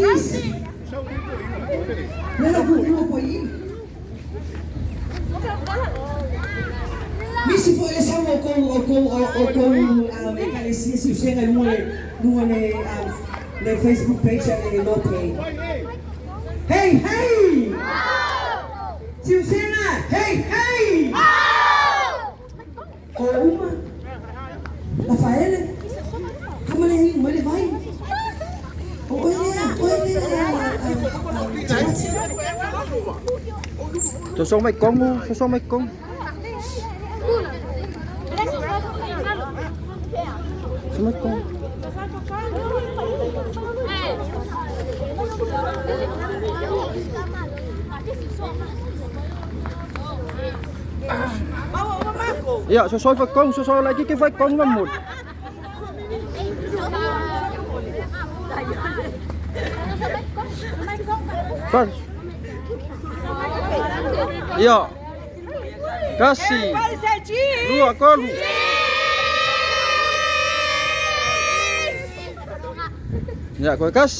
Cheese. Lala kuku ko i. Misi fo le sa mo ko o ko o ko ekalesia si usenga luga le le Facebook page le Lope. Hey hey! Si usenga, hey hey! O uma. Rafaele. Kamale mele vai. O oe lea. Sosong mai kong, sosong mai kong. Sosong mai kong. Ya, sosoi phải kong, sosoi lagi ke phải kong mamut. Ban. Ya. Kasih. Dua kolu. Ya, kau kas.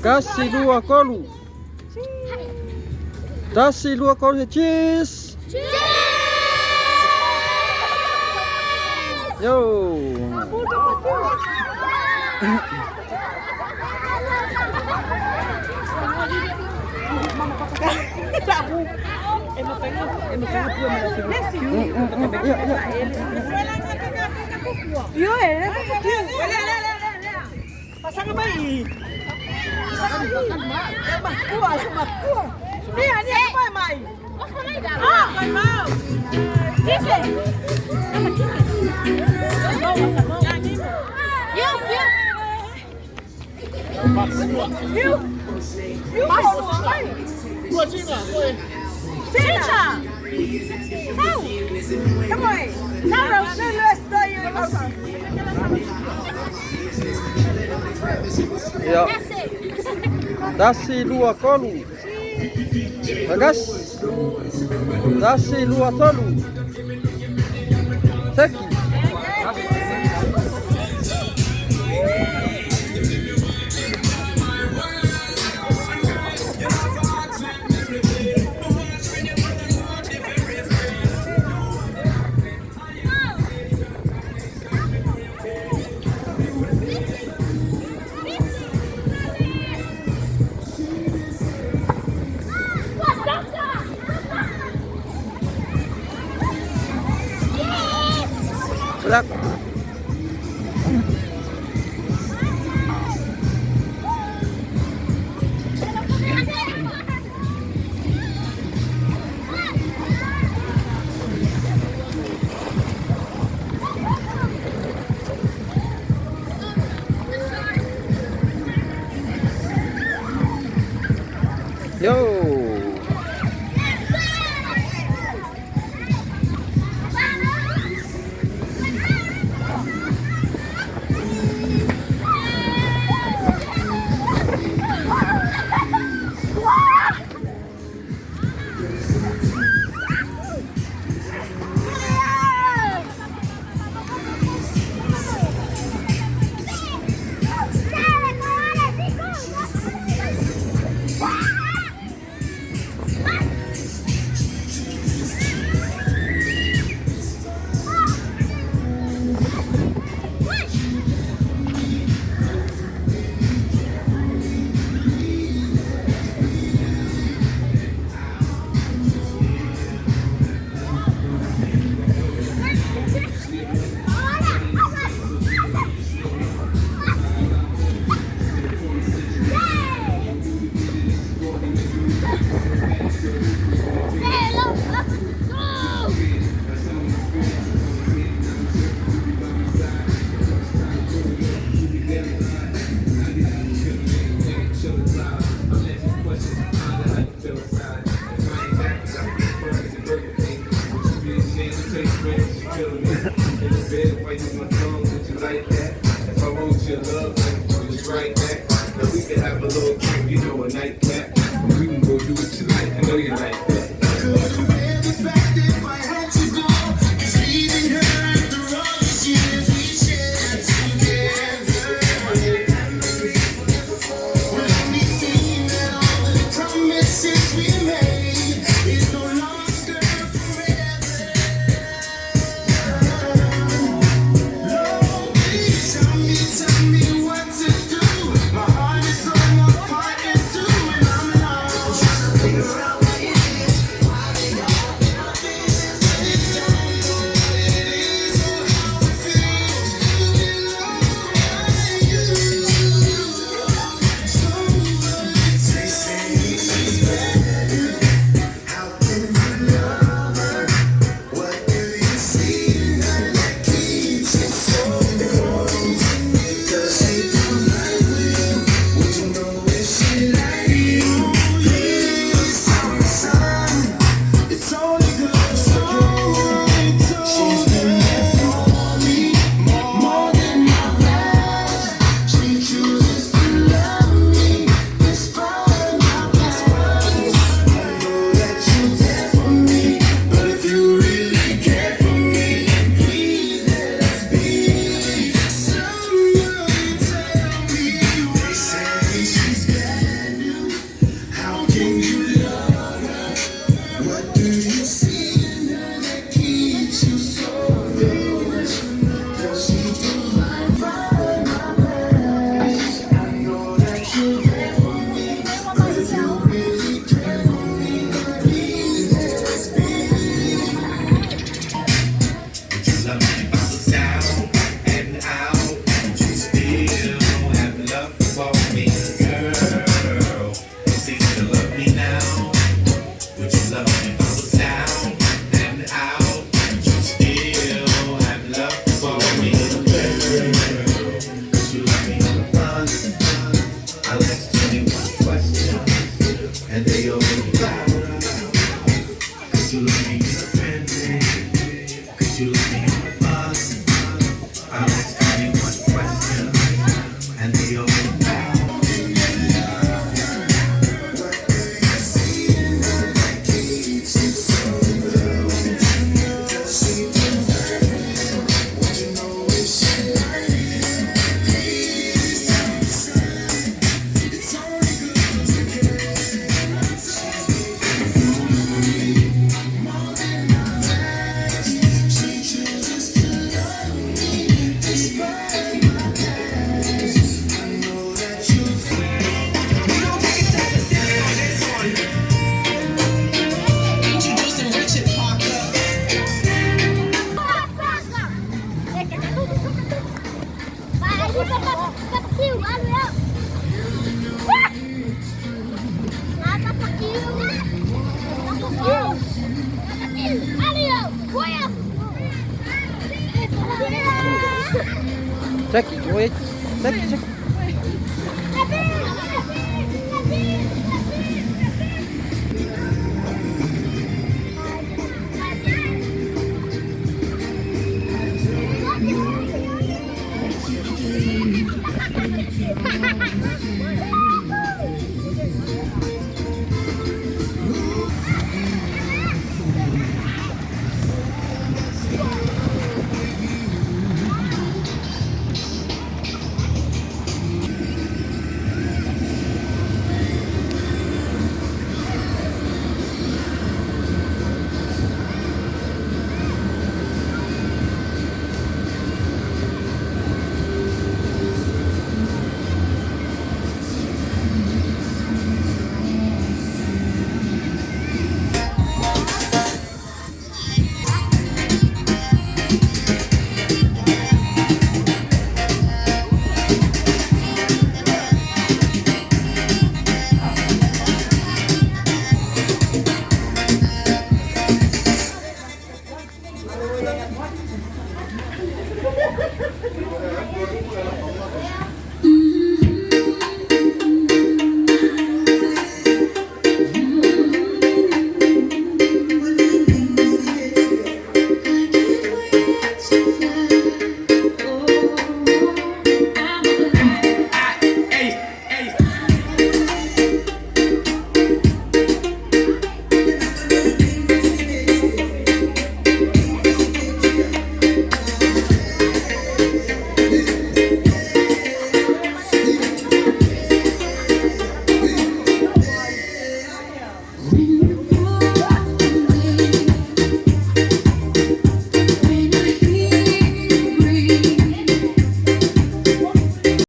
Kasih dua kolu. Kasih dua kolu cheese. Yo. Pasang mai. Makua, makua. Ni ani apa mai? Ah, mai mau. Kike. You. You. Sina. Sao? Come on. Ya. Dasi dua kolu. Bagas. Dasi dua tolu. Seki. Black. Yo. Introducing Richard Parker. Check, wait. Check, check.